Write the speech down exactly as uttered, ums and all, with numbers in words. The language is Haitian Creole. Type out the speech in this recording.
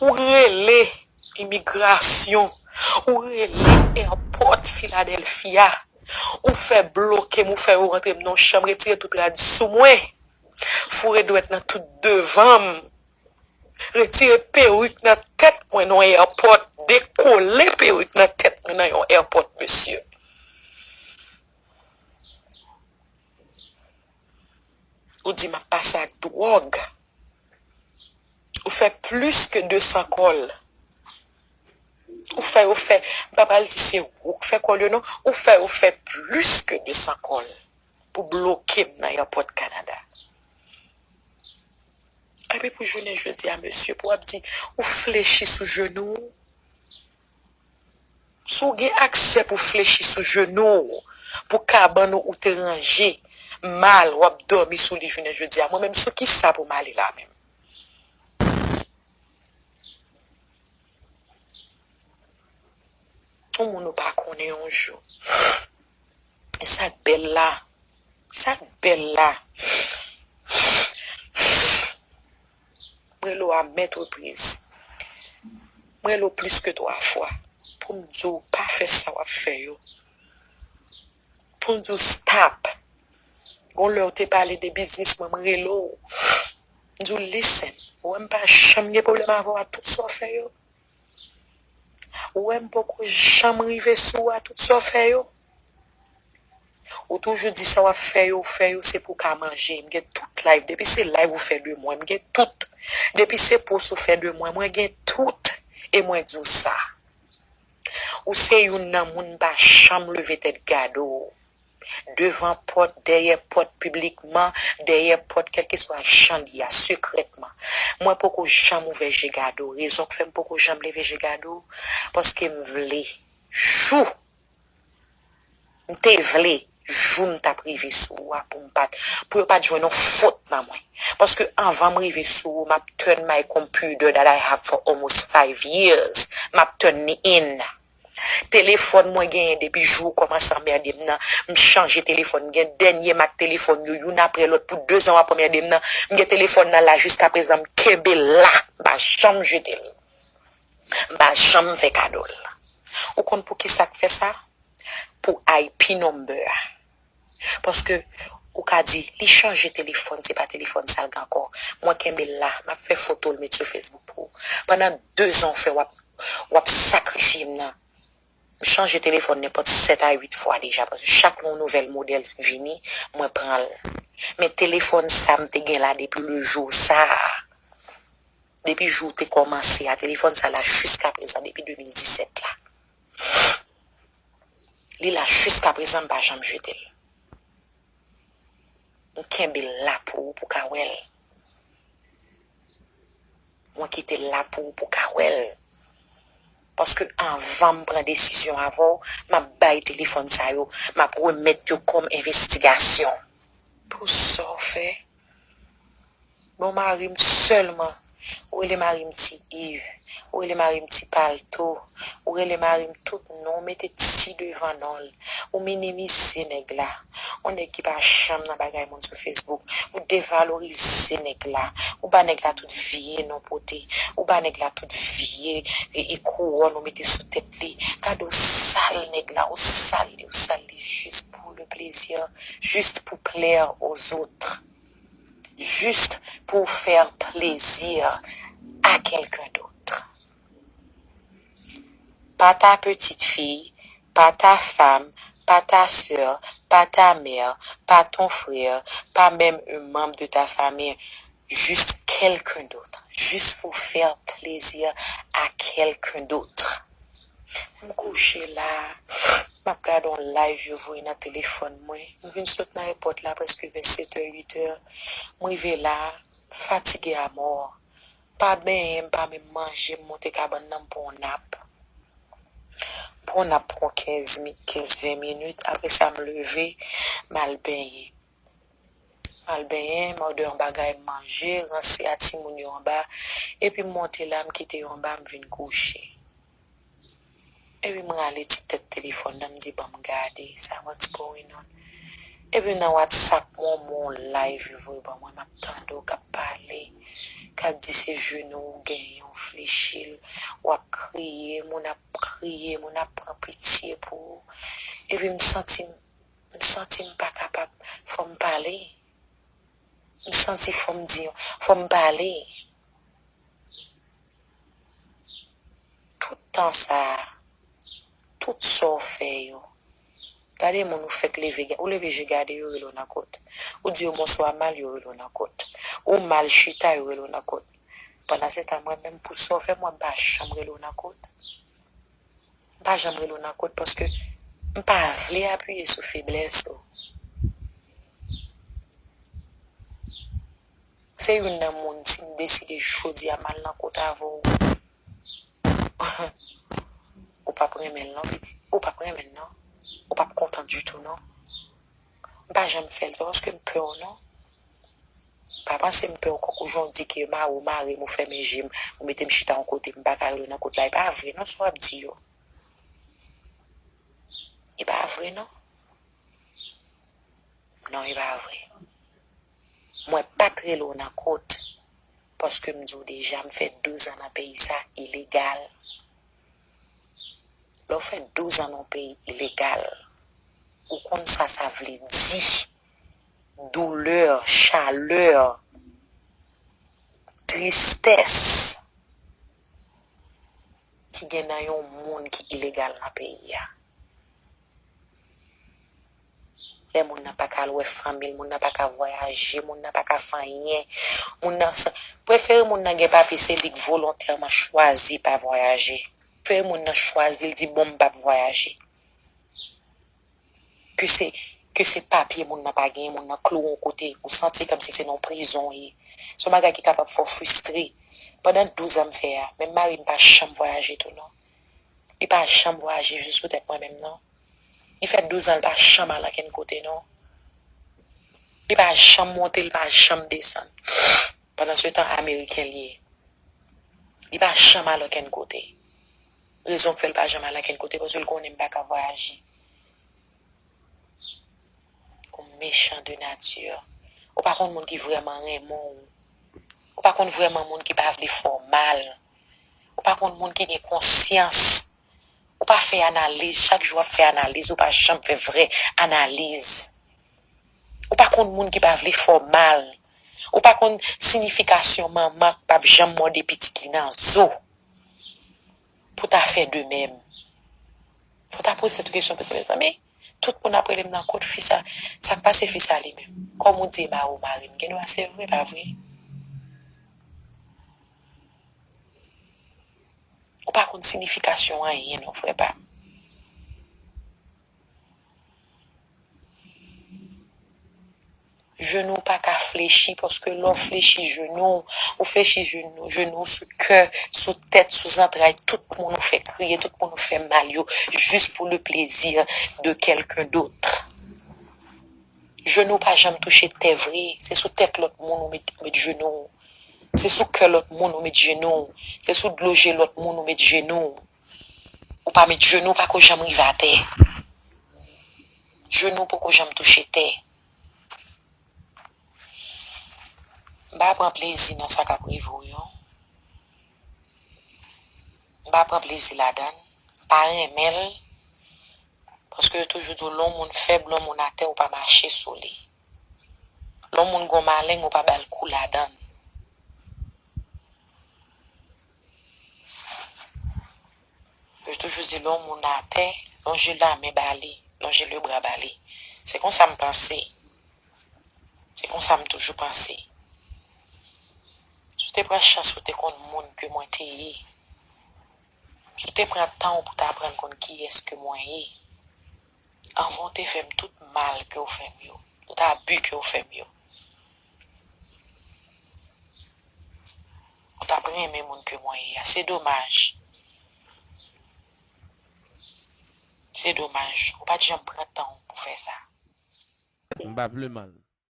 Ou rele imigrasyon, ou rele airport Philadelphia, ou fè bloke m, ou fè yo rantre m nan yon chanm, retire tout rad sou mwen, foure dwèt nan tout devan m, retire perik nan tèt mwen nan yon airport, dekole perik nan tèt mwen nan yon airport, mesye. Ou di m ap pase ak dwòg. Ou fè plis ke de san kòl. Ou fè yo fè, m pa pral di se ou k fè kòl yo non, ou fè yo fè plis ke de san kòl pou bloke m nan airport Kanada. Epi pou jounen jodi a, mesye, pou w ap di, ou flechi sou jenou w. Si w gen aksè pou flechi sou jenou w, pou kabann ou ou te ranje mal, w ap dòmi sou li jounen jodi a. Mwen menm, sou ki sa pou m ale la menm? Yon moun ou pa konnen yon jou. E sa k bèl la. Sa k bèl la. Mwen rele w a maintes reprises. Mwen rele w plis ke twa fwa. Pou m di w pa fè sa w ap fè yo. Pou m di w stop. Gon lè w te pale de biznis mwen, mwen rele w. M di w listen. Ou wè m pa janm gen pwoblèm avè w a tout sa w fè yo. Ou wè m poko janm rive sou ou a tout sa w fè yo. Ou toujou di sa w ap fè yo, ou fè yo, se pou w ka manje. M gen tout live. Depi se live ou fè de mwen, m gen tout. Depi se post ou fè de mwen, mwen gen tout. E mwen di w sa. Ou se youn nan moun m pa janm leve tèt gade w. Devan pòt, dèyè pòt, piblikman, dèyè pòt, kèlkeswa jan li a, sekrètman. Mwen poko janm ouvè je gade w. Rezon k fè m poko janm leve je gade w, paske m vle, jou, m te vle, jou m t ap rive sou ou a pou m pa t, pou yo pa t jwenn yon fot nan mwen. Paske anvan m rive sou ou, m ap turn my computer that I have for almost five years. M ap turn li in. Telefòn mwen genyen depi jou ou kòmanse anmède m nan. M chanje telefòn. M gen dènye mak telefòn yo, youn apre lòt, pou dezan w ap anmède m nan. M gen telefòn nan la jiskaprezan, m kenbe l la. M pa janm jete l. M pa janm fè kado l. Ou konn poukisa k fè sa? Pou I P number a. Paske ou ka di, li chanje telefòn, se pa telefòn sa l gen ankò. Mwen kenbe l la, m ap fè foto l met sou Facebook pou ou. Pandan dezan w fè w ap, w ap sakrifye m nan. M chanje telefòn nenpòt sèt a uit fwa deja, paske chak yon nouvèl modèl vini, mwen pran l. Men telefòn sa m te gen la depi le jou sa a. Depi jou w te kòmanse a, telefòn sa la jiskaprezan, depi de mil disèt la. Li la jiskaprezan, m pa janm jete l. M kenbe l la pou ou, pou w ka wè l. Mwen kite l la pou ou, pou w ka wè l. Paske anvan m pran desizyon avè w, m ap bay telefòn sa yo, m ap remèt yo kòm envestigasyon. Pou sa w fè, bon mari m sèlman. Ou rele mari m Ti Iv. Ou rele mari m Ti Palto. Ou rele mari m tout non, ou mete Ti devan non l. Ou minimize nèg la. Yon nèg ki pa janm nan bagay moun sou Facebook. Ou devalorize nèg la. Ou ba nèg la tout vye non pote. Ou ba nèg la tout vye e, e kouwòn ou mete sou tèt li. Gade w sal nèg la, ou sal li, ou sal li juste pour le plaisir, juste pour plaire aux autres. Juste pour faire plaisir à quelqu'un d'autre. Pas ta petite fille, pas ta femme, pas ta sœur, pas ta mère, pas ton frère, pas même un membre de ta famille, juste quelqu'un d'autre, juste pour faire plaisir à quelqu'un d'autre. M kouche la, m ap gade yon live yo voye nan telefòn mwen. M vin sot nan ayewopò la prèske vè sèt è, uit è. M rive la, fatige amò. Pa benyen m, pa menm manje, m monte kabann nan, m pran yon nap. M pran yon nap pou yon kenz mi-, kenz, ven minit. Apre sa, m leve, m al benyen. M al benyen, m òdè yon bagay m manje, ranse a timoun yo anba, epi m monte la, m kite yo anba, m vin kouche. Epi m rale ti tèt telefòn nan, m di, "Ban m gade sa, what's going on?" Epi nan WhatsApp mwen, yon live yo voye ban mwen, m ap tande w k ap pale. k ap di se jenou w genyen, w flechi l, w ap kriye, moun ap kriye, moun ap pran pitye pou ou. Epi m santi m, m santi m pa kapab, fò m pale. M santi fò m di, fò m pale. Tout tan sa a, tout sa w fè yo. Gade moun ou fèk leve, ou leve je gade yo rele w nan kot. Ou di yo bonswa mal, yo rele w nan kot. Ou mal chita, yo rele w nan kot. Pandan se tan, mwen menm, pou sa w fè mwen, m pa janm rele w nan kot. M pa janm rele w nan kot paske m pa vle apiye sou feblès ou. Se youn nan moun, si m deside jodi a m al nan kot avè w, ou p ap renmen l non, pitit. Ou p ap renmen l non. Ou p ap kontan ditou non. M pa janm fè l, se pa paske m pè w non. Pa panse m pè w kòk ou jan w di ke mare w mare m, ou fèmen je m, ou mete m chita yon kote, m pa ka rele w nan kot la. E pa vre non, sa w ap di yo. E pa vre non. Non, e pa vre. Mwen pa t rele w nan kot, paske m di w deja, m fè douz an nan peyi sa, ilegal. Lè w fè douz an nan yon peyi ilegal, ou konn sa sa vle di. Doulè, chalè, tristès ki gen nan yon moun ki ilegal nan peyi a. Lè moun nan pa ka al wè fanmi l, moun nan pa ka vwayaje, moun nan pa ka fè anyen, moun nan san, prefere moun nan gen papye, se li k volontèman chwazi pa vwayaje. Prefere moun nan chwazi, l di, bon, m p ap vwayaje. Ke se, ke se papye moun nan pa genyen, moun nan klo w yon kote, ou santi kòmsi se nan yon prizon w ye. Se yon bagay ki kapab fè w fristre. Pandan douz an m fè a, menm mari m pa janm vwayaje tou non. Li pa janm vwayaje jis poutèt mwen menm non. Li fè douz an, li pa janm al ankenn kote non. Li pa janm monte, li pa janm desann. Pandan se tan, ameriken li ye. Li pa janm al ankenn kote. Rezon k fè l pa janm al ankenn kote, paske l konnen m pa ka vwayaje. Ou mechan de nati. Ou pa konn moun ki vrèman renmen w. Ou pa konn vrèman moun ki pa vle fè w mal. Ou pa konn moun ki gen konsyans. Ou pa fè analiz, chak jou w ap fè analiz, ou pa janm fè vrè analiz. Ou pa konn moun ki pa vle fè w mal. Ou pa konn siyifikasyon manman k p ap janm mòde pitit li nan zo. Pou ta fè de menm. Fò ta poze tèt ou kesyon, paske, mezanmi, tout moun ap rele m nan kot fi sa. Sa k pase fi sa li menm? Kòm ou di, mare w mare m. Gen dwa se vre, pa vre? Ou pa konn siyifikasyon anyen non, frè pa m. Jenou w pa ka flechi, paske lè w flechi jenou w, ou flechi jenou, jenou w sou kè, sou tèt, sou zantray, tout moun ou fè kriye, tout moun ou fè mal yo, jis pou le plezi de quelqu'un d'autre. Jenou w pa janm touche tè vre, se sou tèt lòt moun ou met, ou met jenou w. Se sou kè lòt moun ou met jenou w. Se sou dlo je lòt moun ou met jenou w. Ou pa met jenou w, pako janm rive atè. Jenou w poko janm touche tè. M pa pran plezi nan sa k ap rive w yo. M pa pran plezi ladan l. M pa renmen l. Paske yo toujou di w, lè yon moun fèb, lè yon moun atè, ou pa mache sou li. Lè yon moun gon maleng, ou pa ba l kou ladan l. Yo toujou di, lè yon moun atè, lonje lamen ba li, lonje lebra ba li. Se konsa m panse. Se konsa m toujou panse. Si w te pran chans pou w te konn moun ke mwen te ye, si w te pran tan w pou w ta aprann konn kiyès ke mwen ye, anvan w te fè m tout mal ke w fè m yo, tout abi ke w fè m yo, ou t ap renmen moun ke mwen ye a. Se domaj. Se domaj. Ou pa t janm pran tan w pou fè sa. M pa vle mal.